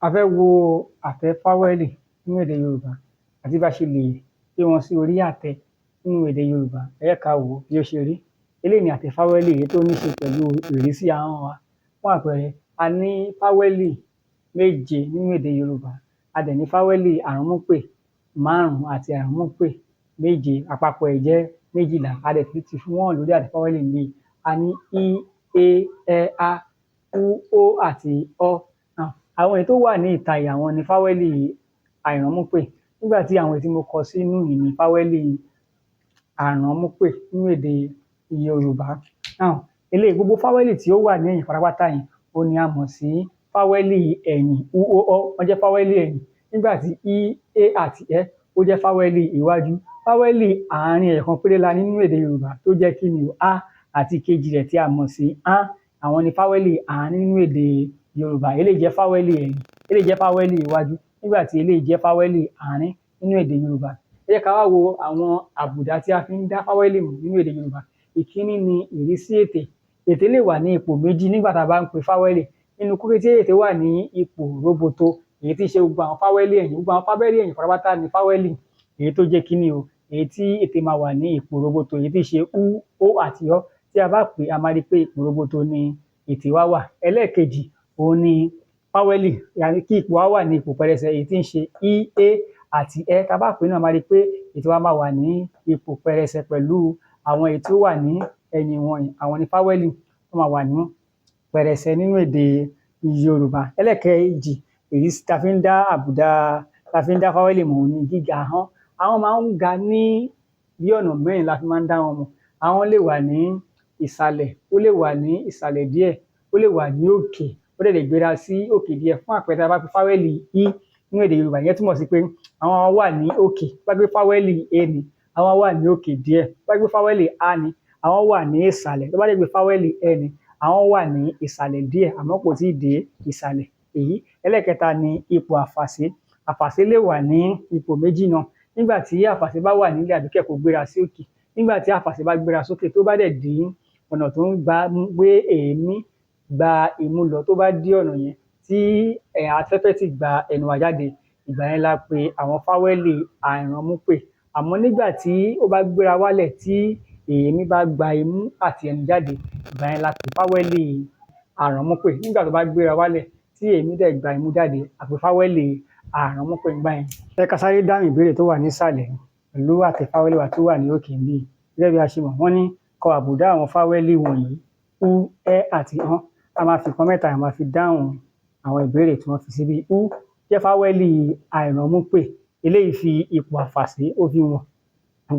A fẹ́ wo àtẹ fáwẹ́lì nínú èdè Yorùbá àti bí a ṣe lè gbé wọn sí orí àtẹ nínú èdè Yorùbá. Ẹ jẹ́ ká wò ó bí ó ṣe rí. Eléyìí ni àtẹ fáwẹ́lì, èyí tó ní ṣe pẹ̀lú ìrísí ahọ́n wa. Fún àpẹẹrẹ, a ní fáwẹ́lì méje nínú èdè Yorùbá. A dẹ̀ ní fáwẹ́lì àránmúpè márùn-ún àti àránmúpè méje. Àpapọ̀ ẹ̀ jẹ́ 12. A dẹ̀ tún ti fi wọ́n hàn lórí àtẹ fáwẹ́lì míì. A ní í, é, ẹ́, á, ú, ó àti ọ́. Àwọn èyí tó wà ní ìta yìí, àwọn ni fáwẹ́lì àìránmúpè, nígbà tí àwọn èyí tí mo kọ sínú yìí ni fáwẹ́lì àránmúpè nínú èdè Yorùbá. Now, eléyìí, gbogbo fáwẹ́lì tí ó wà ní ẹ̀yìn pátápátá yìí, òhun ni a mọ̀ sí fáwẹ́lì ẹ̀yìn. Ú, ó, ọ́, wọ́n jẹ́ fáwẹ́lì ẹ̀yìn, nígbà tí í, é àti ẹ́, ó jẹ́ fáwẹ́lì iwájú. Fáwẹ́lì àárín ẹyọ̀kan péré la ní nínú èdè Yorùbá, tó jẹ́ kí ni o? Á àti ìkejì rẹ̀ tí a mọ̀ sí án. Àwọn ni fáwẹ́lì àárín nínú èdè Yorùbá. Eléyìí jẹ́ fáwẹ́lì ẹ̀yìn, eléyìí jẹ́ fáwẹ́lì iwájú, nígbà tí eléyìí jẹ́ fáwẹ́lì àárín nínú èdè Yorùbá. Ẹ jẹ́ ká wá wo àwọn àbùdá tí a fi ń dá fáwẹ́lì mọ̀ nínú èdè Yorùbá. Ìkíní ni ìrísí ètè. Ètè lè wà ní ipò méjì nígbà tá a bá ń pe fáwẹ́lì. Nínú kó tí ètè wà ní ipò róbótó, èyí tí í ṣe gbogbo àwọn fáwẹ́lì ẹ̀yìn. Gbogbo àwọn fáwẹ́lì ẹ̀yìn pátápátá ni fáwẹ́lì èyí tó jẹ́ kíni o, èyí tí ètè máa wà ní ipò róbótó, èyí tí í ṣe ú, ó àti ọ́. Tí a bá pè é, a máa rí pé ipò róbótó ni ètè wa wà. Ẹlẹ́ẹ̀kejì, òhun ni fáwẹ́lì yàní kí ipò wa wà ní ipò pẹrẹsẹ, èyí tí ń ṣe í, é àti ẹ́. Tá a bá pè é náà, a máa rí pé ètè wa máa wà ní ipò pẹrẹsẹ pẹ̀lú àwọn èyí tí ó wà ní ẹ̀yìn wọ̀nyí. Àwọn ni fáwẹ́lì tó máa wà ní pẹrẹsẹ nínú èdè Yorùbá. Ẹlẹ́ẹ̀kejì, èyí tá a fi ń dá àbùdá, tá a fi ń dá fáwẹ́lì mọ̀, òhun ni gíga ahọ́n. Ahọ́n máa ń ga ní bí ọ̀nà mẹ́rin la fi máa ń dá wọn mọ̀. Ahọ́n lè wà ní ìsàlẹ̀, ó lè wà ní ìsàlẹ̀ díẹ̀, ó lè wà ní òkè, ó dẹ̀ lè gbéra sí òkè díẹ̀. Fún àpẹẹrẹ, tá a bá pe fáwẹ́lì í nínú èdè Yorùbá, ìyẹn túmọ̀ sí pé ahọ́n wà ní òkè. Tó bá jẹ́ pé fáwẹ́lì é ni, ahọ́n wà ní òkè díẹ̀. Tó bá jẹ́ pé fáwẹ́lì á ni, ahọ́n wà ní ìsàlẹ̀. Tó bá jẹ́ pé fáwẹ́lì ẹ́ ni, ahọ́n wà ní ìsàlẹ̀ díẹ̀, àmọ́ kò tíì dé ìsàlẹ̀ èyí. Ẹlẹ́ẹ̀kẹta ni ipò àfàsé. Àfàsé lè wà ní ipò méjì náà. Nígbà tí àfàsé bá wà nílẹ̀ àbí kẹ̀ kó gbéra sí òkè. Nígbà tí àfàsé bá gbéra sókè, tó bá dẹ̀ dí ọ̀nà tó ń gba gbé èémí gba imú lọ, tó bá dí ọ̀nà yẹn tí afẹ́fẹ́ sì gba ẹnu wa jáde, ìgbà yẹn la pe àwọn fáwẹ́lì àìránmúpè. Àmọ́ nígbà tí ó bá gbéra wálẹ̀, tí èémí bá gba imú àti ẹnu jáde, ìgbà yẹn la pè fáwẹ́lì àránmúpè. Nígbà tó bá gbéra wálẹ̀, tí èémí dẹ̀ gba imú jáde, a pè fáwẹ́lì àránmúpè nígbà yẹn. Ẹ ká sáré dáhùn ìbéèrè tó wà nísàlẹ̀ pẹ̀lú àtẹ fáwẹ́lì wa tó wà ní òkè níbí. Gẹ́gẹ́ bí a ṣe mọ̀, wọ́n ní kọ àbùdá àwọn fáwẹ́lì wọ̀nyí: ú, ẹ́ àti ọ́n. A máa fi nǹkan mẹ́ta, a máa fi dáhùn àwọn ìbéèrè tí wọ́n fi síbí. Ú jẹ́ fáwẹ́lì àìránmúpè. Eléyìí fi ipò àfàsé, ó fi wọ̀n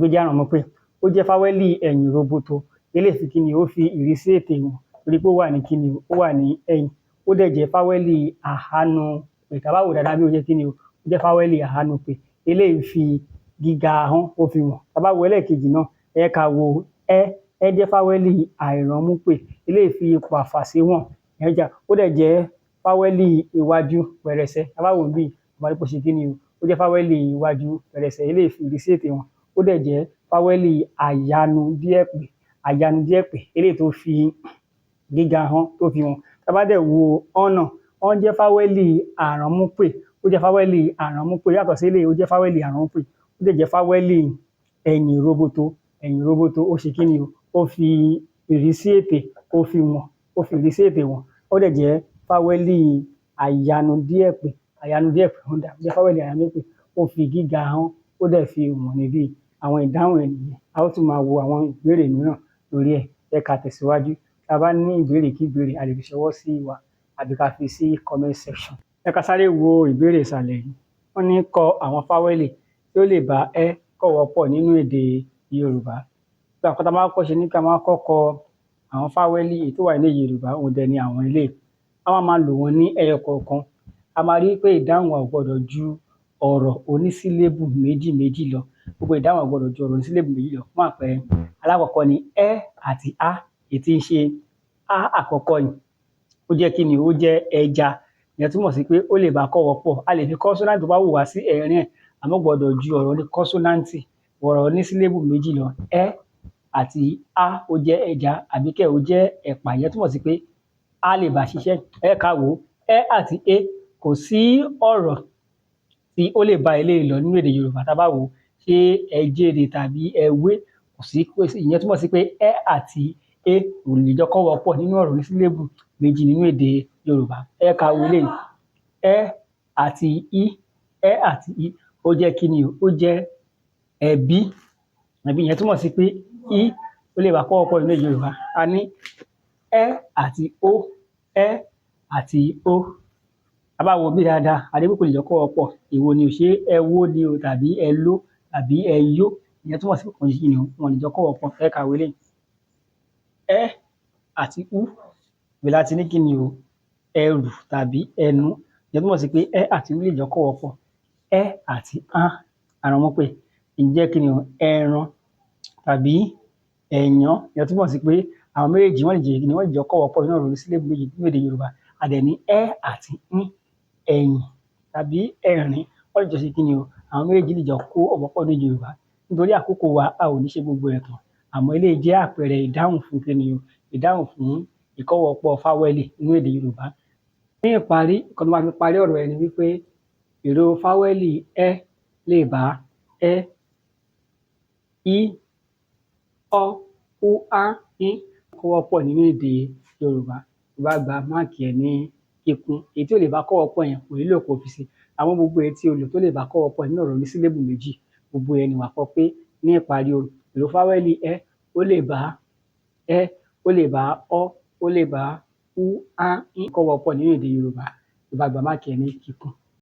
pé jẹ́ àránmúpè. Ó jẹ́ fáwẹ́lì ẹ̀yìn roboto. Eléyìí fi kíni? Ó fi ìrísí ètè hàn, torí pé ó wà ní kíni? Ó wà ní ẹ̀yìn. Ó dẹ̀ jẹ́ fáwẹ́lì àhánupè. Tá a bá wò dáadáa bí, ó jẹ́ kíni o? Ó jẹ́ fáwẹ́lì àhánupè. Eléyìí fi gíga ahọ́n, ó fi wọ̀n. Tá a bá wo ẹlẹ́ẹ̀kejì náà, ẹ ká wo ẹ́. Ẹ́ jẹ́ fáwẹ́lì àìránmúpè. Eléyìí fi ipò àfàsé wọ̀n ẹja. Ó dẹ̀ jẹ́ fáwẹ́lì iwájú pẹrẹsẹ. Tá a bá wò níbí, a máa rí pé ó ṣe kíni o? Ó jẹ́ fáwẹ́lì iwájú pẹrẹsẹ. Eléyìí fi ìrísí ètè hàn. Ó dẹ̀ jẹ́ fáwẹ́lì àyanu díẹ̀ pè, àyanu díẹ̀ pè. Eléyìí tó fi gíga ahọ́n tó fi hàn. Tá a bá dẹ̀ wo ọ́n náà, ọ́n jẹ́ fáwẹ́lì àránmúpè. Ó jẹ́ fáwẹ́lì àránmúpè. Yàtọ̀ sí eléyìí, ó jẹ́ fáwẹ́lì àránmúpè. Ó dẹ̀ jẹ́ fáwẹ́lì ẹ̀yìn roboto. Ẹ̀yìn roboto, ó ṣe kíni o? Ó fi ìrísí ètè, ó fi wọ̀n, ó fi ìrísí ètè wọ̀n. Ó dẹ̀ jẹ́ fáwẹ́lì àyanu díẹ̀ pè, àyanu díẹ̀ pè. Ó dà, ó jẹ́ fáwẹ́lì àyanu díẹ̀ pè. Ó fi gíga ahọ́n, ó dẹ̀ fi wọ̀n níbí. Àwọn ìdáhùn ẹ̀ nìyẹn. A ó tún máa wo àwọn ìbéèrè mìíràn lórí ẹ̀. Ẹ ká tẹ̀síwájú. Tá a bá ní ìbéèrè kí ìbéèrè, a lè fi ṣọwọ́ sí wa àbí ká fi sí comment section. Ẹ ká sáré wo ìbéèrè ìsàlẹ̀ yìí. Wọ́n ní kọ àwọn fáwẹ́lì tí ó lè bá ẹ́ kọ̀wọ́ pọ̀ nínú èdè Yorùbá. Nǹkan tá a máa kọ́kọ́ ṣe ní pé a máa kọ́kọ́ kọ àwọn fáwẹ́lì èyí tó wà ní èdè Yorùbá, òun dẹ̀ ni àwọn eléyìí. A wá máa lò wọ́n ní ẹyọ kọ̀ọ̀kan. A máa rí pé ìdáhùn wa ò gbọdọ̀ ju ọ̀rọ̀ onísílébù méjì méjì lọ. Gbogbo ìdáhùn wa ò gbọdọ̀ ju ọ̀rọ̀ onísílébù méjì lọ. Fún àpẹẹrẹ, alákọ̀ọ́kọ́ ni ẹ́ àti á, èyí tí ń ṣe á àkọ́kọ́ yìí. Ó jẹ́ kíni? Ó jẹ́ ẹja. Ìyẹn túmọ̀ sí pé ó lè bá kọ̀wọ́ pọ̀. A lè fi kọ́nsọ́náǹtì tó bá wù wá sí ẹ̀rín ẹ̀, àmọ́ gbọdọ̀ ju ọ̀rọ̀ ní kọ́nsọ́náǹtì, ọ̀rọ̀ onísílébù méjì lọ. Ẹ́ àti á, ó jẹ́ ẹja, àbí kẹ̀ ó jẹ́ ẹ̀pà. Ìyẹn túmọ̀ sí pé á lè bá ṣiṣẹ́. Ẹ ká wò ó, ẹ́ àti é. Kò sí ọ̀rọ̀ tí ó lè bá eléyìí lọ nínú èdè Yorùbá. Tá a bá wò ó, ṣé ẹjéde tàbí ẹwé? Kò sí. Ìyẹn túmọ̀ sí pé ẹ àti é kò lè jọ kọ́wọ̀ọ́ pọ̀ nínú ọ̀rọ̀ ní sílébù méjì nínú èdè Yorùbá. Ẹ jẹ́ ká wo eléyìí. Ẹ àti í, ẹ àti í, ó jẹ́ kí ni o? Ó jẹ́ ẹbí. Ẹbí, ìyẹn túmọ̀ sí pé í ó lè bá kọ́wọ̀ọ́ pọ̀ nínú èdè Yorùbá. A ní ẹ àti ó, ẹ àti ó. Tá a bá wo bí dáadáa, a rí pé kò lè jọ kọ́wọ̀ọ́ pọ̀. Èwo ni o? Ṣé ẹwó ni o tàbí ẹló tàbí ẹyó? Ìyẹn túmọ̀ sí pé kò ní kí ni o, wọn ò lè jọ kọ́wọ̀ọ́ pọ̀. Ẹ jẹ́ ká wo eléyìí. Ẹ àti ú, ibẹ̀ la ti ní kí ni o? Ẹrù tàbí ẹnu. Ìyẹn túmọ̀ sí pé ẹ àti ú lè jọ kọ́wọ̀ọ́ pọ̀. Ẹ àti án, àrànmọ́pè, ń jẹ́ kí ni o? Ẹran tàbí ẹ̀yán. Ìyẹn túmọ̀ sí pé àwọn méjèèjì wọ́n lè jẹ́ kí ni? Wọ́n lè jọ kọ́wọ̀ọ́ pọ̀ nínú ọ̀rọ̀ ní sílébù méjì nínú èdè Yorùbá. A dẹ̀ ní ẹ àti ń, ẹ̀yìn tàbí ẹ̀rín, wọ́n lè jọ ṣe kí ni o? Àwọn méjèèjì lè jọ kó ọ̀wọ́ pọ̀ nínú èdè Yorùbá. Nítorí àkókò wa, a ò ní ṣe gbogbo ẹ̀ tán, àmọ́ eléyìí jẹ́ àpẹẹrẹ ìdáhùn fún kí ni o? Ìdáhùn fún ìkọ́wọ̀ọ́pọ̀ fáwẹ́lì nínú èdè Yorùbá. Ní ìparí, nǹkan tó máa fi parí ọ̀rọ̀ ẹ ni wípé ìró fáwẹ́lì ẹ lè bá ẹ, í, ọ, ú, á, í kọ́wọ̀ọ́ pọ̀ nínú èdè Yorùbá. Tó bá gba máàkì ẹ̀ ní kíkún, èyí tí ò lè bá kọ́wọ̀ọ́ pọ̀ yẹn kò nílò kó fi sí. Àmọ́ gbogbo èyí tí o lò tó lè bá kọ́wọ̀ọ́ pọ̀ nínú ọ̀rọ̀ ní sílébù méjì, gbogbo ẹ̀ ni wàá kọ pé ní ìparí o, ìró fáwẹ́lì ẹ ó lè bá ẹ, ó lè bá ọ, ó lè bá ú, á, í kọ́wọ̀ọ́ pọ̀ nínú èdè Yorùbá. Tó bá gba máàkì ẹ̀ ní kíkún.